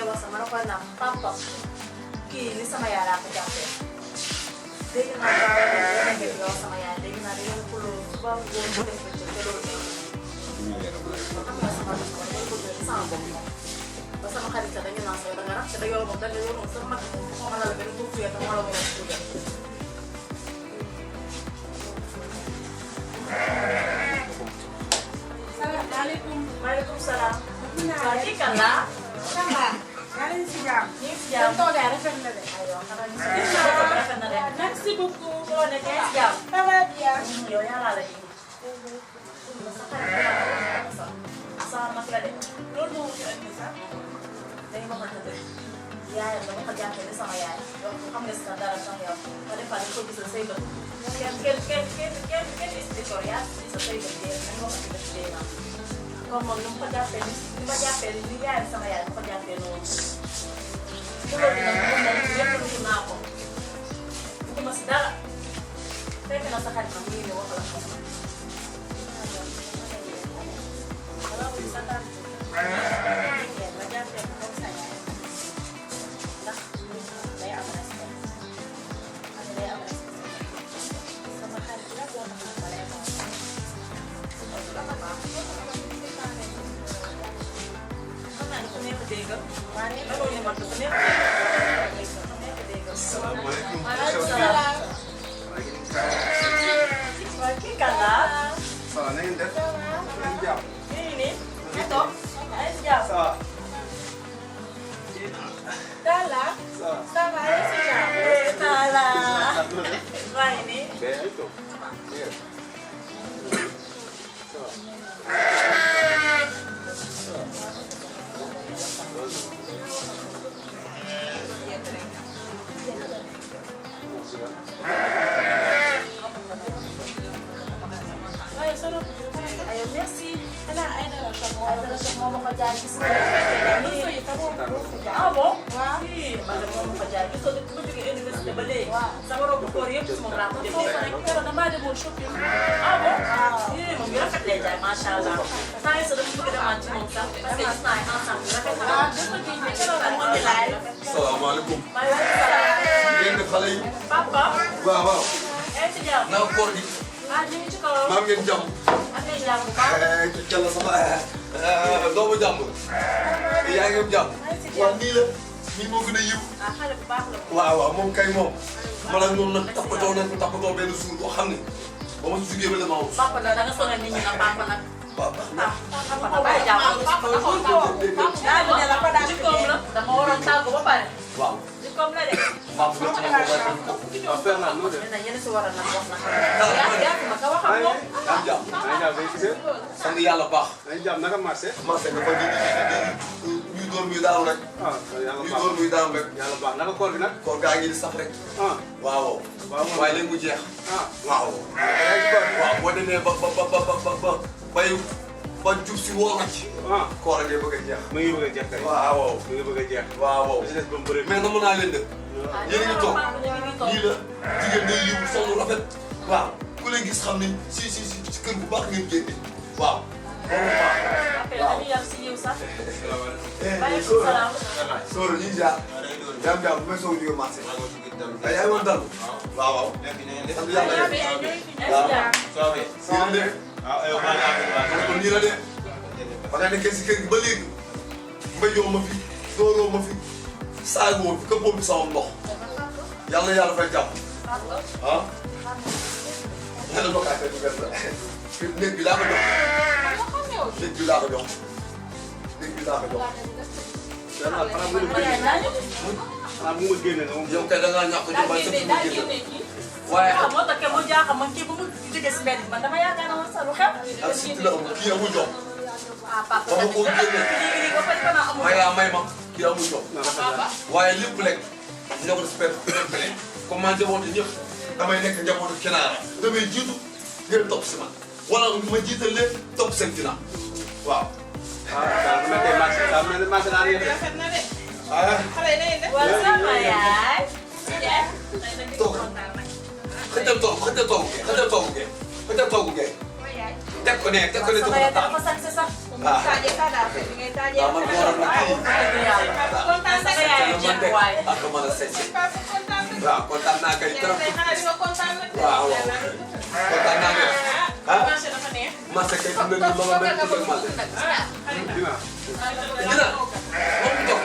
wax sama na ko na papa kii li sama yaay laa ko jàppee dégg naa daal di yow sama yaay dégg naa dañoo xuloo suba ngoon bu def bëccëg te loolu xam nga sama bopp dañ ko jël sama bopp moom ba sama xarit sax dañu naan sax da nga rax te da yow moom da nga yow moom sa mag moom ma la benn pour fuyee te moo la mën a tuddee salaamaaleykum. maaleykum salaam. waaw kii kan la. ça va. yaa ngi si jàmm. ñu ngi si jàmm. sa toogaay rafet na de. aywa xanaa ñu si jàmm rafet na de. merci beaucoup. boo nekkee si jàmm. ça va bien. yow yàlla la indi. sa xarit sa sama mag la de. loolu moo ci indi sax. dañu ma xamante ne yaayam dama ko jàppee ni sama yaay donc xam nga si dara sax yow ma defaat dañu ko gisal say bët kenn historia si sa say bët dee nañu waxati def dee naa comme moom ni mu ko jàppee ni ma jàppee ni yaayam sama yaay ma ko jàppee noonu bu loolu nag moom moom lépp lu naa ko bëgguma si dara fekk na sa xarit ma mu ngi ñëw wax la ko wala muy sa tànk ma jàppee ko comme sa yaay ndax day am respect ak day am respect sama xarit la boo tax ma lay wax xam naa ne ku nekk dégg waaye loolu ñu mën ku nekk dégg Assalamualaikum. maaleykum salaam waaye kii kan la Salah na ngeen def. Ngeen jàpp. nii nii nga toog ay si jàmm Ça va. Talla. ça va yaa ngi si jàmm. Talla maa ngi nii Ben itu. Iya. waaye solo. aywa merci xanaa ay dara sax moo ay dara sax moo ma ko jaay gis nga mosoo yi tamoo. ah bon waaw. si man de moom ma ko jaay gis nga bu ma jógee université ba léegi waaw. sama robe koor yëpp si moom laa ko foofu jëndee rek keroog damaa demoon shopping. ah bon waaw. moom yu rafet lay jaay macha allah saa yu sa dama bëgg demaat ci moom sax parce que gis naa ay ensemble yu rafet waaw dafa gis ne keroog la moo di laay. Assalamualaikum. maaleykum salaam Ngeen def xale yi. papa Waaw waaw. ay ci jàmm Naka koor gi. ah ñu ngi ci kaw Maa ngeen jàmm. ak ay jàmm bu baax Jalla sama doomu jàmbur. Yaa ngi am jàmm. Waaw nii la. Nii moo gën a yiw. ah xale bu baax la Waaw waaw moom kay moom. Man ak moom nag tappatoo nañ ko tappatoo benn suur boo xam ne ba ma jugee ba dama wut. papa nag da nga sonal nit ñi nag papa nag Waaw baax na. papa nag bàyyi jàmm daa bi ne la ko daal jikkoom la dama waroon tàggu ba pare Waaw. jikkoom la de Waaw bu dee waaw Fernand noo def. nee na yéen si war a nag wax na yaa ma ko wax ak moom Am jàmm. maa ngi jàmm bay gisee. Sant yàlla baax. maa ngi jàmm naka marché. Marché dafa ñuy door muy daanu rek. ah yàlla ñuy baax door muy daanu rek. yàlla baax naka koor gi nag. Koor gaa ngi di sax rek. ah waaw. waaw waaye léegi mu jeex. ah waaw. yaa ngi koor. waaw boo demee ba jub si woo nga ci. ah Koor a ngay bëgg a jeex. mu ngi bëgg a jeex kay. waaw. mu ngi bëgg a jeex. waaw. li ci des ba mu bëri. mais namu naa leen de. yéen a ngi toog lii la jigéen day yiw sol lu rafet. waaw ku leen gis xam ne si kër bu baax ngeen génne. waaw. loolu baax. après dañuy yàgg si yiw sax eh maaleykum salaam Sooro ñu ngi jaar. jaam jaam bu may soog a jógee marché. ay yaa ngi woon dal. waaw waaw. sant yàlla yaa de. bi ay si jàmm nii la de. kon nii la de. ba nga nekkee si kër gi ba léegi. mbéyoo ma fi dooroo ma fi saagoo fi këppoo fi sama ndox. yàlla na yàlla fay jàpp. ah. yàlla na ko affaire bi benn la. néeg bi laa ko jox. néeg bi laa ko jox. néeg bi laa ko jox. Fernand xanaa mu ngi xanaa mu ngi génne nga moom. yow kay da ngaa ñàkk a jox ba sa daa fi mu génne génn. kii waaye ah moo tax moo jaaxal man kii ba mu jógee si mbedd man dama yaakaar ne woon sax lu xew ak si la amul kii amul jox. ah papa ba ma ko génnee. lii ba pare kana amul may laa may ma kii amul jox. na rafet na. waaye lépp rek ñoo ko respecté comme man njabootu ñëpp damay nekk njabootu Kinaara damay jiitu ngeen topp si man wala ma jiital leen topp seen ginnaaw waaw. ah daa mel ne marché daa mel ne marché daa yéex. rafet na de. ah xale yi dañuy def. waaw sama yaay toog xëjal toog xëjal toogu gee xëjal toogu gee xëjal toogu gee teg ko ne sama yaay dafa tax sañse sax Taaje sa daa fekk ngay taaje. waaw man moo waral nag kii. Kontaan na Sama yaay jeeg waay. ak ko mën a seet si. Papa kontaan na. waaw kontaan naa kay trop. Xanaa di nga kontaan nag. waaw waaw kontaan naa kay. ah Marché dafa neex. marché kay fi mu ne nii loolu benn tur ak marché. Dina. dina moom toog.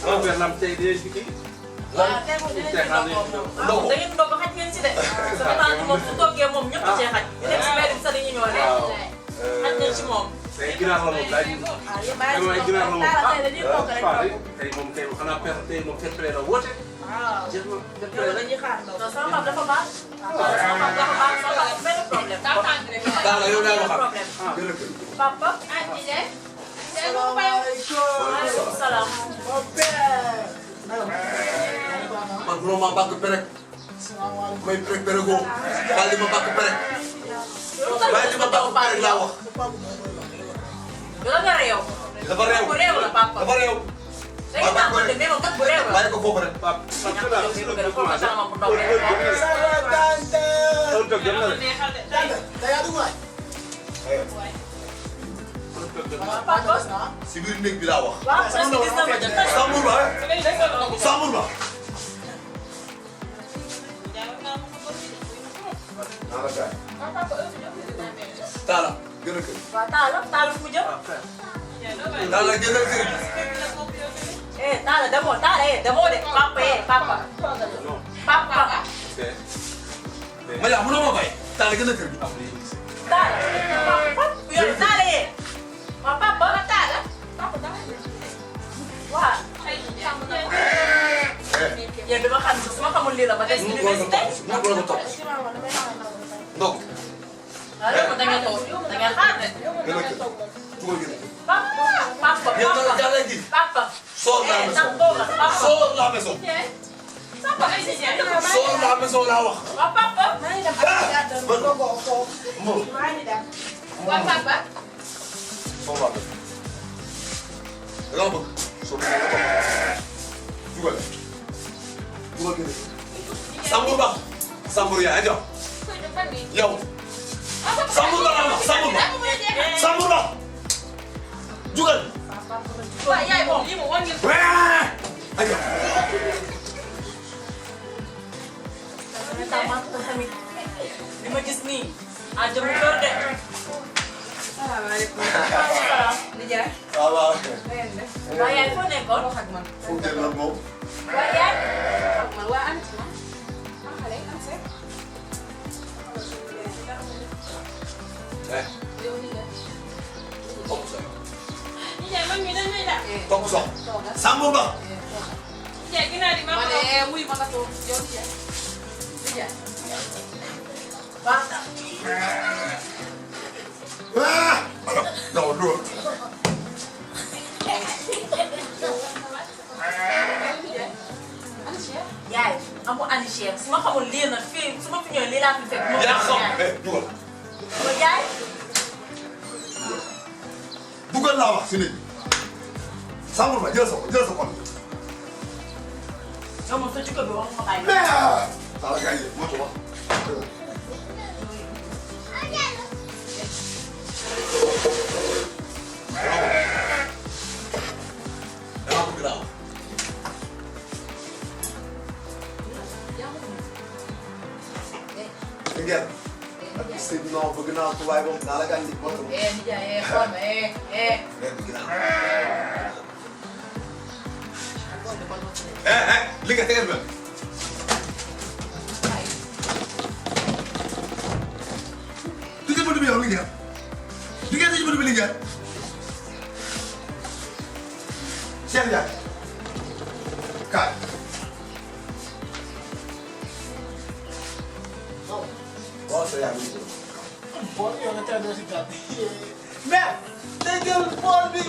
Sama biar lam tey dee ci kii. waaw tey moom dinañ ci ndogu. da ngeen ndogu xaj ngeen ci de. sama tante moom su toggee moom ñëpp cee xaj. ñu nekk si mbedd bi sax dañuy ñëw rek. xaj ngeen ci moom. Tey ginaar la moom daal di. ah yéen bàyyi Dama si ginaar la moom. taala tey dañuy togg rek Paa ndogu. tey moom xanaa perte tey moom fête la woote. waaw. Jeex na fête yow la. dañuy xaar ndogu. non sama papa dafa baax. waaw sama papa dafa baax sama papa benn problème. daal yow daal waxal. problème. jërëjëf. papa. maaleykum salaam. man bu ma bàkk perek. may perek peregoo. baal di ma bàkk perek. baal di ma bàkk perek laa wax. yow nga réew. dafa réew bu réew la papa. dafa réew. léegi maa ngi ko mais moom bu réew la. bàyyi ko foofu rek. Paa ñàkk a yow bii bëgg na sama bu ndaw rek. Heure toog jot na de. papa. si biir néeg bi laa wax. waaw parce que gis na ma jot. Sambour Ba Sambour Ba. naa la gaay. Talla gën a kër. waaw Talla fu mu jëm. Talla gën a kër. Talla demoo demoo de papa papa. ma yaa mënoo ma bay. Talla gën a kër gi. Talla papa yooyu Talla waaw papa Talla. waaw. yéen bi ma xam su ma xamul lii la ba des université. donc. waaw léegi da ngeen toog da ngeen xaar de. gën a kër. tugal gën a kër. papa yéen dara jàllee gi. papa. Sors la maison. Sors la maison. Sors la maison laa wax. waaw papa. moom. Waa papa. foofu laa bëgg. da nga bëgg. soo bëggee nga toog. dugal. dugal gën a kër. Sambour Ba. Sambour yaa jox. yow. Sambour Ba laa wax Sambour Ba. Sambour Ba. dugal. Waaw yaay moom lii moom war ngeen. aja. tamit li ma gis nii ah jëmu kër de. Salaamaaleykum. salaam. Nijaay. waaw waaw. waaye yaay foo nekkoon. Wax ak man. fu mu jël nag moom. waaye yaay. Wax ak man waa Anta ma. Ah xale yi am se. Yow ni nga. topp sa. Nijaay man mii dañ may daal. topp sa. Sambour Ba. Nijaay ginnaaw di ma ko. Ma ne wuy ma nga toog yow Nijaay. Nijaay. waaw. non non. yaay amu ani Cheikh su ma xamul lii nag fii su ma fi ñëwee lii laa fi fekk. yaa xam dugal. ma yaay. dugal laa wax si néeg. Sambour Ba jël sa xol jël sa xol. yow moom sa jikko bi wax nga bàyyi. Talla gars yi moo ci wax. dama bëgg laa wax. Ngeen. ak sëñ bi non bëgg naa ko waaye moom naa la gàncax gi moo tax. Nijaay xool ma mais bëgg naa ko. li nga tegal ba. du ngeen mën a dugg yow li ngeen. du ngeen mën a dugg li ngeen. Cheikh Ndiaye. kaay. waaw sa yaa ngi nii. Bool yow nga teel doo si jàpp mais day jël bool bi.